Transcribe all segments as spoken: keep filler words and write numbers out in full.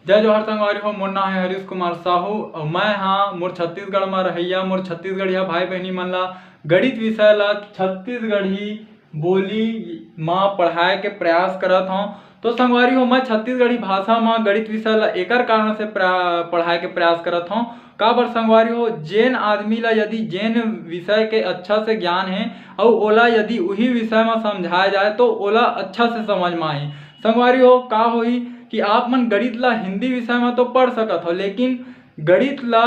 जय जोहार संगवारी हो, मोर नाम है हरीश कुमार साहू और मैं हाँ मोर छत्तीसगढ़ में रहैया, मोर छत्तीसगढ़िया भाई बहनी मन ला गणित विषय ला छत्तीसगढ़ी बोली मा पढ़ाए के प्रयास करत हौं। तो संगवारी हो, मैं छत्तीसगढ़ी भाषा मा गणित विषय ला एकर कारण से प्रा-, पढ़ाए के प्रयास करत हौं। काबर संगवारी हो, जेन आदमी ला यदि जेन विषय के अच्छा से ज्ञान है और ओला यदि उही विषय मा समझाया जाए तो ओला अच्छा से समझ मा आही। संगवारी हो, का होही कि आप मन गणित ला हिंदी विषय मा तो पढ़ सकत हो, लेकिन गणित ला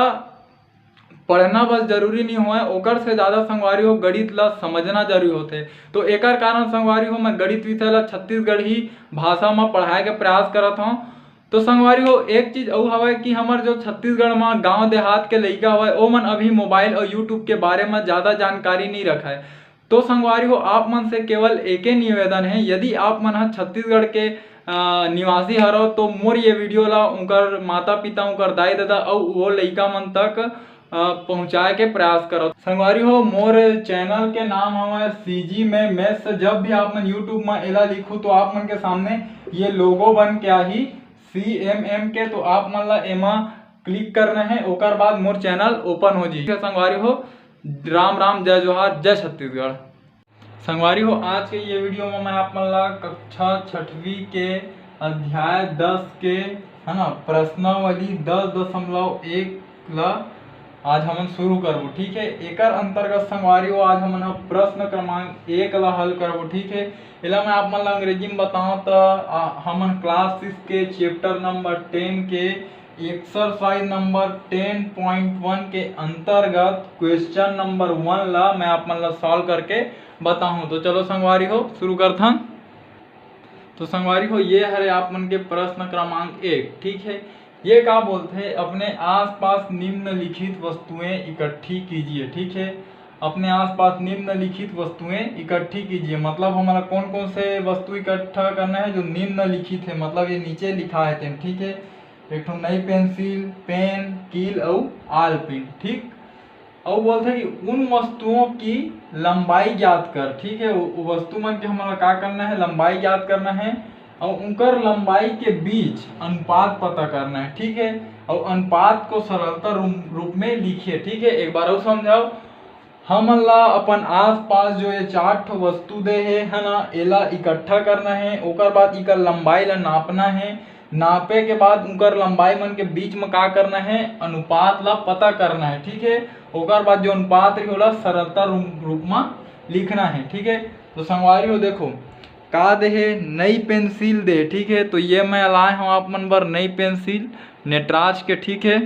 पढ़ना बस जरूरी नहीं होय, ओकर से ज़्यादा संगवारी हो गणित ला समझना जरूरी होथे। तो एकर कारण संगवारी हो मैं गणित विषय ला छत्तीसगढ़ी भाषा मा पढ़ाए के प्रयास करत हौं। तो संगवारी हो, एक चीज अउ हवय कि हमर जो छत्तीसगढ़ मा गांव देहात के लइका हवय, ओमन अभी मोबाइल और YouTube के बारे मा ज़्यादा जानकारी नहीं रखय। तो संगवारी हो, आप मन से केवल एके निवेदन है, यदि आप मन ह छत्तीसगढ़ के अ, निवासी हरव तो मोर ये वीडियो ला उनकर माता पिता, उनकर दाई ददा अउ वो लइका मन तक अ, पहुँचाए के प्रयास करव। संगवारी हो, मोर चैनल के नाम हवय सीजी में मैथ्स। जब भी आप मन YouTube में एला लिखू तो आप मन के सामने ये लोगो बन के आही सीएमएम के, तो आप मन ला एमा क्लिक करना है, ओकर बाद मोर चैनल ओपन हो जाही। संगवारी हो, राम राम, जय जोहार, जय छत्तीसगढ़। संगवारी हो, आज के ये वीडियो में मैं आप मन ला कक्षा छठवीं के अध्याय दस के, है ना, प्रश्नावली दस दशमलव एक ला आज हमन शुरू करबो, ठीक है। एकर अंतर्गत संगवारी हो, आज हमन ह प्रश्न क्रमांक एक ला हल करबो, ठीक है। एला मैं आप मन ला अंग्रेजी में बताऊं त आ, हमन क्लास सिक्स के चैप्टर नंबर टेन के एक्सरसाइज नंबर टेन पॉइंट वन के अंतर्गत क्वेश्चन नंबर वन ला मैं आप मन ला सॉल्व करके बताहूँ। तो चलो संगवारी हो, शुरू करथन। तो संगवारी हो, ये हरे आप मन के प्रश्न क्रमांक एक, ठीक है। ये का बोलथे, अपने आसपास निम्नलिखित वस्तुएं इकट्ठी कीजिए, ठीक है। अपने आसपास निम्नलिखित वस्तुएं इकट्ठी कीजिए, मतलब हमारा कौन कौन से वस्तु इकट्ठा करना है जो निम्नलिखित है, मतलब ये नीचे लिखा है तेन, ठीक है। एक ठो नई पेंसिल, पेन, कील अउ आल पेन, ठीक। अउ बोलथे कि उन वस्तुओं की लंबाई ज्ञात कर, ठीक है। वो, वो वस्तु मन के हमन ला का करना है, लंबाई ज्ञात करना है, अउ उनकर लंबाई के बीच अनुपात पता करना है, ठीक है। अउ अनुपात को सरलता रूप, रूप में लिखिए, ठीक है। एक बार अउ समझाओ, हमन ला अपन आसपास जो ये चार ठो वस्तु दे हे, है ना, एला इकट्ठा करना है, ओकर बाद इकर लंबाई ला नापना है, नापे के बाद उनकर लंबाई मन के बीच में का करना है, अनुपात ला पता करना है, ठीक है। ओकर बाद जो अनुपात रही ओला सरलता रू-, रूप में लिखना है, ठीक है। तो संगवारी हो, देखो का दे हे, नई पेंसिल दे, ठीक है। तो ये मैं लाए हूँ आप मन बर नई पेंसिल नटराज के, ठीक है।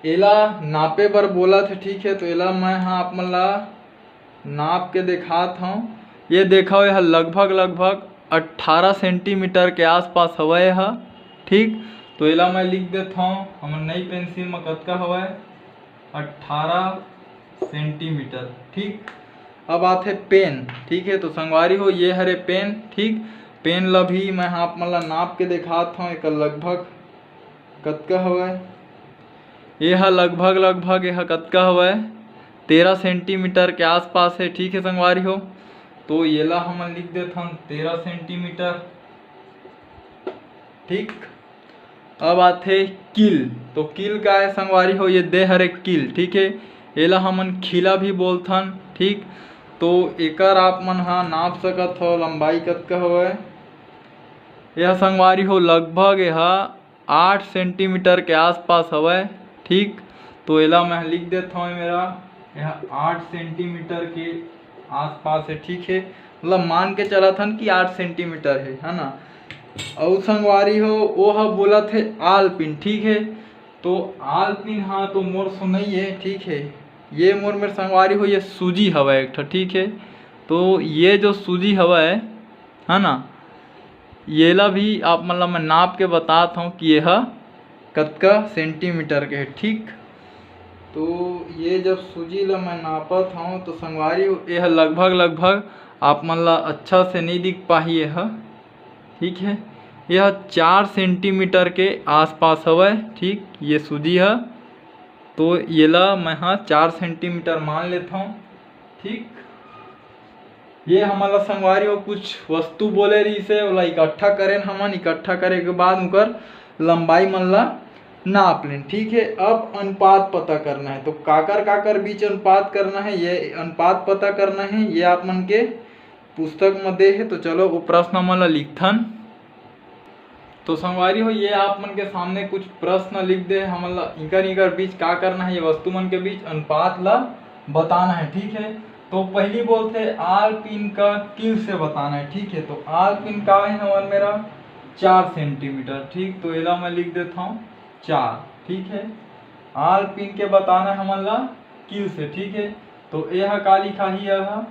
एला नापे बर बोलत हे, ठीक है। तो एला मैं हाँ आप मन ला नाप के देखात हौं। ये देखव, यह लगभग लगभग अट्ठारह सेंटीमीटर के आसपास हवय यह, ठीक। तो एला मैं लिख देत हौं हमर नई पेंसिल म कतका हवय, अट्ठारह सेंटीमीटर, ठीक। अब आथे पेन, ठीक है। तो संगवारी हो, ये हरे पेन, ठीक। पेन ला भी मैं आप मन ला नाप के देखात हौं, एकर लगभग कतका हवय। ये ह लगभग लगभग ये ह कतका हवय, तेरह सेंटीमीटर के आसपास है, ठीक है संगवारी हो। तो येला हमन लिख देथन तेरह सेंटीमीटर, ठीक। अब आथे कील। तो कील का है संगवारी हो, ये दे हरे कील, ठीक है। एला हमन खीला भी बोलथन, ठीक। तो एकर आप मन हा नाप सकत हो लंबाई कतका हवय। यह संगवारी हो लगभग यह आठ सेंटीमीटर के आसपास हवय, ठीक। तो एला मैं लिख देत हौं, मेरा यह आठ सेंटीमीटर के आसपास है, ठीक है। मतलब मान के चलत हन कि आठ सेंटीमीटर है, है ना। अउ संगवारी हो, वो ह बोलत है आलपिन, ठीक है। तो आलपिन हा तो मोर सुनई है, ठीक है। ये मोर मेर संगवारी हो, ये सूजी हवय एक ठो, ठीक है। तो ये जो सूजी हवय, है ना, येला भी आप मन ला मैं नाप के बतात हौं कि ये ह कतका सेंटीमीटर के है, ठीक। तो ये जब सूजी ला मैं नापत हौं तो संगवारी हो, ये ह लगभग लगभग आप मन ला अच्छा से नहीं दिख पाही ये ह, ठीक है। यह चार सेंटीमीटर के आसपास हवय, ठीक, ये सूजी ह। तो येला मैं ह चार सेंटीमीटर मान लेत हौं, ठीक। ये हमन ला संगवारी हो कुछ वस्तु बोले रहिस हे, ओला इकट्ठा करेन हमन। इकट्ठा करे के बाद उकर लंबाई मन ला नाप लेन। ठीक है, अब अनुपात पता करना है, तो काकर काकर बीच अनुपात करना है, ये अनुपात पता करना है, ये आप मन के पुस्तक में दे है। तो चलो वो प्रश्न मन ला लिखथन। तो संगवारी हो, ये आप मन के सामने कुछ प्रश्न लिख दे, हमन ला इकर इकर बीच का करना है, ये वस्तु मन के बीच अनुपात ला बताना है। ठीक है, तो पहली बोलथे आल पिन का कील से बताना है। ठीक है, तो आल पिन का है हमर मेरा चार सेंटीमीटर। ठीक, तो एला मैं लिख देता हूँ चार। ठीक है, आल पिन के बताना है हमन ला कील से। ठीक है, तो यह का लिखाही, यह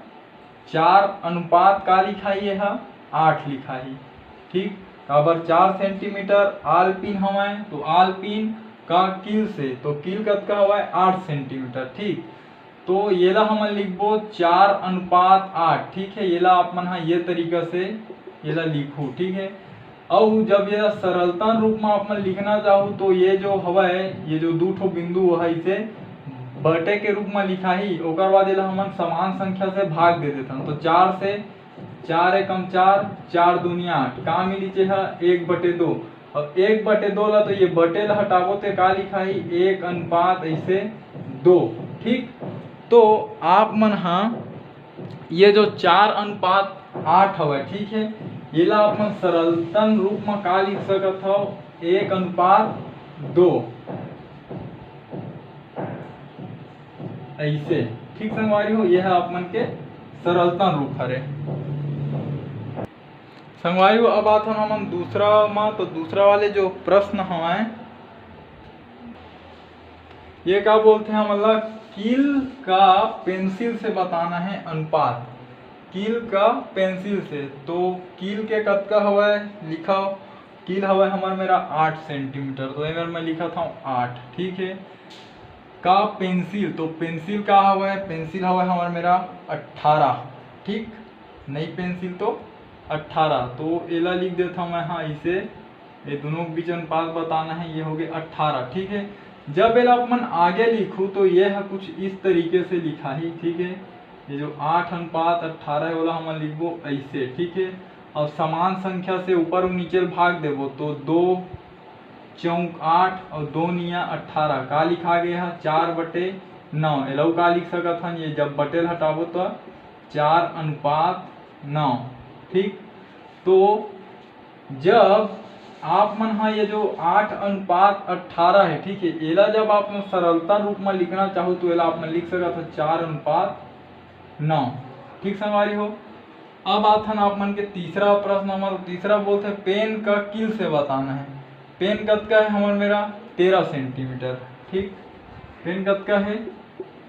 चार अनुपात का लिखाही, यह आठ लिखाही। ठीक, काबर चार सेंटीमीटर आल पिन हवय, तो आल पिन का कील से, तो कील कतका हवय, आठ सेंटीमीटर। ठीक, तो येला हमन लिखबो चार अनुपात आठ। ठीक है, येला आप मन हा ये तरीका से येला लिखो। ठीक है, अउ जब ये सरलतन रूप में आप मन लिखना चाहो, तो ये जो हवय, ये जो दू ठो बिंदु है, इसे बटे के रूप में लिखाही। ओकर बाद एला हमन समान संख्या से भाग दे देथन। तो चार से चार एकम चार, चार दूनी आठ, का मिली, ये ह एक बटे दो। अब एक बटे दो ला तो ये बटे ला हटाबो, तो का लिखाही, एक अनुपात ऐसे दो। ठीक, तो आप मन हा ये जो चार अनुपात आठ हवय, ठीक है, येला आप मन सरलतन रूप में का लिख सकत हव, एक अनुपात दो, ऐसे। ठीक संगवारी हो, ये है आप मन के सरलतन रूप हरे। संगवारी हो, अब आथन हमन दूसरा मा, तो दूसरा वाले जो प्रश्न हवय, ये का बोलथे हमन ला, कील का पेंसिल से बताना है अनुपात। कील का पेंसिल से, तो कील के कतका हवय लिखव। कील हवय हमर मेरा आठ सेंटीमीटर, तो एमेर मैं लिखत हूँ आठ। ठीक है, का पेंसिल, तो पेंसिल का हवय, पेंसिल हवय हमर मेरा अट्ठारह। ठीक, नई पेंसिल तो अट्ठारह, तो एला लिख देता हूँ मैं, हाँ, इसे ये दोनों के बीच अनुपात बताना है, ये हो गए अट्ठारह। ठीक है, जब एला अपन आगे लिखू तो ये है कुछ इस तरीके से लिखा ही। ठीक है, ये जो आठ अनुपात अट्ठारह है, ओला हमन लिखबो ऐसे। ठीक है, और समान संख्या से ऊपर और नीचे भाग देबो तो दो चौक आठ और दो निया अट्ठारह, का लिखा गया है, चार बटे नौ। एला का लिख सकत हन, ये जब बटेल हटाबो तो चार अनुपात नौ। ठीक, तो जब आप मन हा ये जो आठ अनुपात अट्ठारह है, ठीक है, एला जब आप मन सरलता रूप में लिखना चाहो तो एला आप मन लिख सकत हो चार अनुपात नौ। ठीक संगवारी हो, अब आथन आप मन के तीसरा प्रश्न हमारा। तीसरा बोलते हैं पेन का कील से बताना है। पेन कतका है हमर मेरा, तेरह सेंटीमीटर। ठीक, पेन कतका है,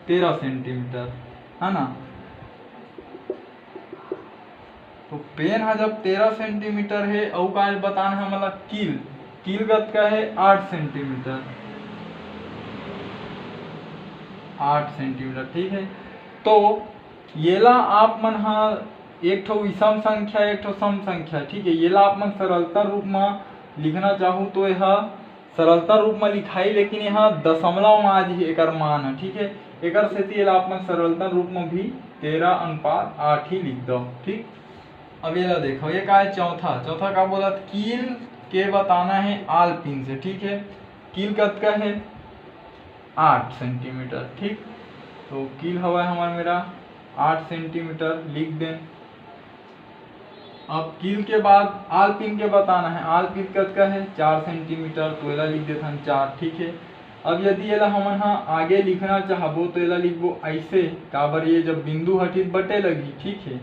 तेरह सेंटीमीटर, है ना। तो पेन हा जब तेरह सेंटीमीटर है, अउ का बताना है हमला, कील, कील कतका है, आठ सेंटीमीटर, आठ सेंटीमीटर। ठीक है, तो येला आप मन हा एक ठो विषम संख्या, एक ठो सम संख्या, ठीक है, येला आप मन सरलता रूप में लिखना चाहू तो यह सरलता रूप में लिखाई, लेकिन यहाँ दशमलव में आज ही एकर मान है। ठीक है, एकर सेती एला आप मन सरलता रूप में भी तेरह अनुपात आठ ही लिख दो। ठीक, अब एला देखो, ये का है, चौथा। चौथा का बोला, कील के बताना है आल पिन से। ठीक है, कील कतका है, आठ सेंटीमीटर। ठीक, तो कील हवा है हमारा मेरा आठ सेंटीमीटर, लिख दें। अब कील के बाद आल पिन के बताना है। आल पिन कतका है, चार सेंटीमीटर, तो एला लिख देथन चार। ठीक है, अब यदि एला हमन हा आगे लिखना चाहबो तो एला लिखबो ऐसे, काबर ये जब बिंदु हटित बटे लगही। ठीक है,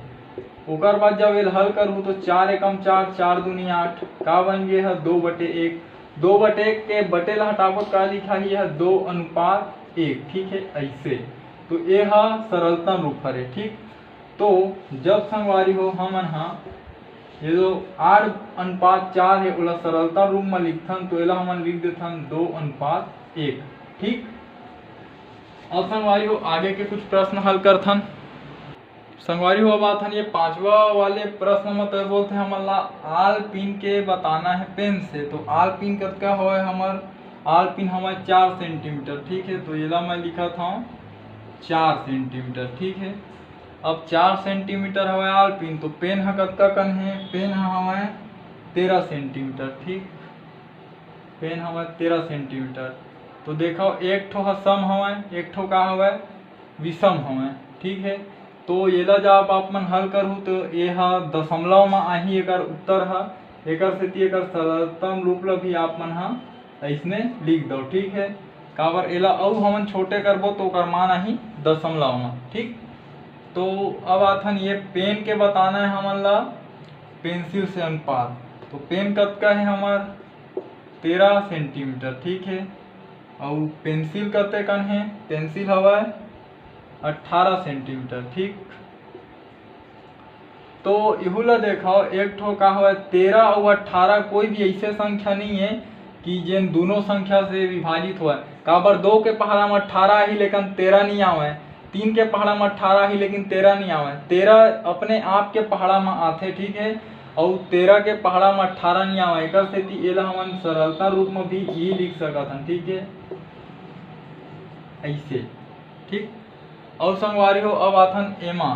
ओकर बाद जब एला हल करबो तो चार एकम चार, चार दूनी आठ, का बन गए है, दो बटे एक। दो बटे एक के बटे ला हटाबो तो का लिखाही है, दो अनुपात एक। ठीक है, ऐसे। तो ये हा सरलतम रूप हरे। ठीक, तो जब संगवारी हो हमन हा ये जो आठ अनुपात चार है ओला सरलता रूप में लिखथन तो एला हमन लिख देथन दो अनुपात एक। ठीक, अब संगवारी हो आगे के कुछ प्रश्न हल करथन। संगवारी हो अब आथन ये पांचवा वाले प्रश्न में तो बोलते हैं हमन ला आल पिन के बताना है पेन से। तो आल पिन कतका हवय हमर, आल पिन हवय चार सेंटीमीटर। ठीक है, तो एला मैं लिखत हूँ चार सेंटीमीटर। ठीक है, अब चार सेंटीमीटर हवय आल पिन, तो पेन ह कतका कन हे? पेन ह हवय तेरह सेंटीमीटर। ठीक, पेन हवय तेरह सेंटीमीटर। तो देखो, एक ठो ह सम हवय, एक ठो का हवय, विषम हवय। ठीक है, तो येला जब आप मन हल करहू तो ये ह दशमलव म आही एकर उत्तर ह, एकर सेती एकर सरलतम रूप ल भी आप मन ह अइसने लिख दो। ठीक है, काबर एला अउ हमन छोटे करबो तो ओकर मान आही दशमलव म। ठीक, तो अब आथन ये पेन के बताना है हमन ला पेंसिल से अनुपात। तो पेन कतका है हमर, तेरह सेंटीमीटर। ठीक है, अउ पेंसिल कते कन है, पेंसिल हवय अट्ठारह सेंटीमीटर। ठीक, तो इहू ला देखो, एक ठो का हवय, तेरह अउ अट्ठारह कोई भी ऐसे संख्या नहीं है कि जेन दोनों संख्या से विभाजित होय। काबर दो के पहाड़ा में अट्ठारह आही लेकिन तेरह नहीं आवे, तीन के पहाड़ा में अट्ठारह आही लेकिन तेरह नहीं आवे, तेरह अपने आप के पहाड़ा में आथे। ठीक है, अउ तेरह के पहाड़ा में अट्ठारह नहीं आवे, एकर सेती एला हमन सरलता रूप में भी ई लिख सकत हन। ठीक है, ऐसे। ठीक, अउ संगवारी हो, अब आथन एमा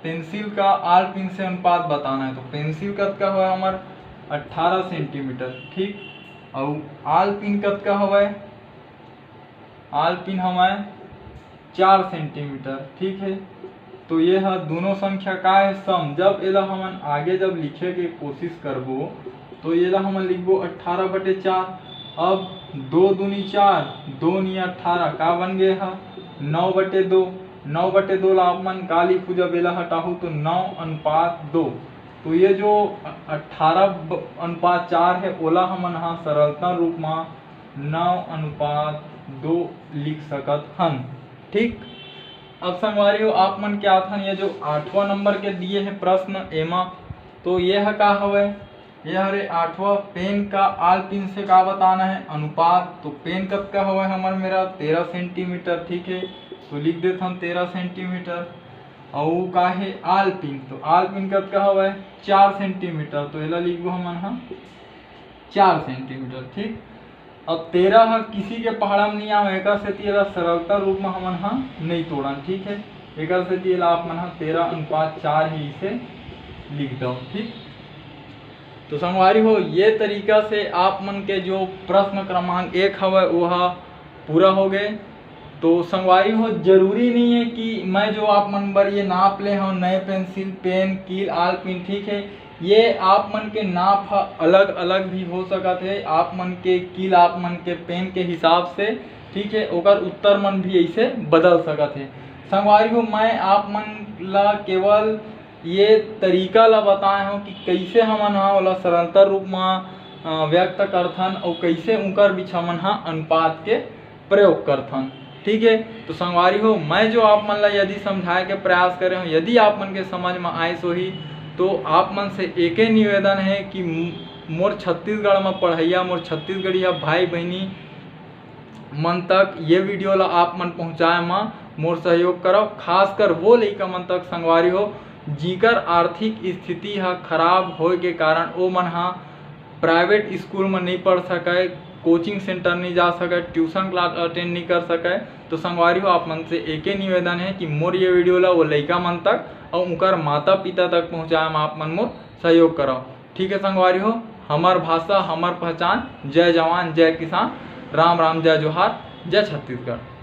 पेंसिल का आल पिन से अनुपात बताना है। तो पेंसिल कतका हवय हमर, अट्ठारह सेंटीमीटर। ठीक, अउ आल पिन कतका हवय, आल पिन हवय चार सेंटीमीटर। ठीक है, तो ये ह दोनों संख्या का है, सम। जब एला हमन आगे जब लिखे के कोशिश करबो तो एला हमन लिखबो अट्ठारह बटे चार। अब दो दूनी चार, दो नी अट्ठारह, का बन गए ह, नौ बटे दो। नौ बटे दो ला आप मन का लिखू, जब एला हटाहू तो नौ अनुपात दो। तो ये जो अट्ठारह ब-, अनुपात चार है, ओला हमन हा सरलता रूप मा नौ अनुपात दो लिख सकत हन। ठीक, अब संगवारी हो, आप मन के आथन ये जो आठवां नंबर के दिए है प्रश्न एमा, तो ये ह का हवय, ये हरे आठवां, पेन का आल पिन से का बताना है, अनुपात। तो पेन कतका हवय हमर मेरा, तेरह सेंटीमीटर। ठीक है, तो लिख देथन तेरह सेंटीमीटर। अउ का है, आल पिन, तो आल पिन कतका हवय, चार सेंटीमीटर। तो एला लिखबो हमन ह चार सेंटीमीटर। ठीक, अब तेरह ह किसी के पहाड़ा में नहीं आवे, एकर सेती एला सरलता रूप में हमन ह नहीं तोड़न। ठीक है, एकर सेती एला आप मन ह तेरह अनुपात चार ही इसे लिख दो। ठीक, तो संगवारी हो, ये तरीका से आप मन के जो प्रश्न क्रमांक एक हवय, वो ह पूरा हो गए। तो संगवारी हो, जरूरी नहीं है कि मैं जो आप मन बर ये नाप ले हूँ, नए पेंसिल, पेन, कील, आल पिन, ठीक है, ये आप मन के नाप ह अलग अलग भी हो सकत है। आप मन के कील, आप मन के पेन के हिसाब से, ठीक है, ओकर उत्तर मन भी ऐसे बदल सकत है। संगवारी हो, मैं आप मन ला केवल ये तरीका ला बताए हूँ कि कैसे हमन ह ओला सरलता रूप म, अ, व्यक्त करथन अउ कैसे उंकर बीच हमन ह अनुपात के प्रयोग करथन। ठीक है, तो संगवारी हो, मैं जो आप मन ला यदि समझाए के प्रयास करे हूँ, यदि आप मन के समझ में आइस होही, तो आप मन से एके निवेदन है कि मो-, मोर छत्तीसगढ़ में पढ़ैया, मोर छत्तीसगढ़िया भाई बहिनी मन तक ये वीडियो ला आप मन पहुँचाए म मोर सहयोग करव। खासकर वो लइका मन तक संगवारी हो, जिकर आर्थिक स्थिति ह खराब होए के कारण ओ मन ह प्राइवेट स्कूल म नहीं पढ़ सकय, कोचिंग सेंटर नहीं जा सकय, ट्यूशन क्लास अटेंड नहीं कर सकय। तो संगवारी हो, आप मन से एके निवेदन है कि मोर ये वीडियो ला वो लइका मन तक अउ उनकर माता पिता तक पहुँचाए म आप मन मोर सहयोग करव। ठीक है संगवारी हो, हमर भाषा, हमर पहचान। जय जवान, जय किसान, राम राम, जय जोहार, जय छत्तीसगढ़।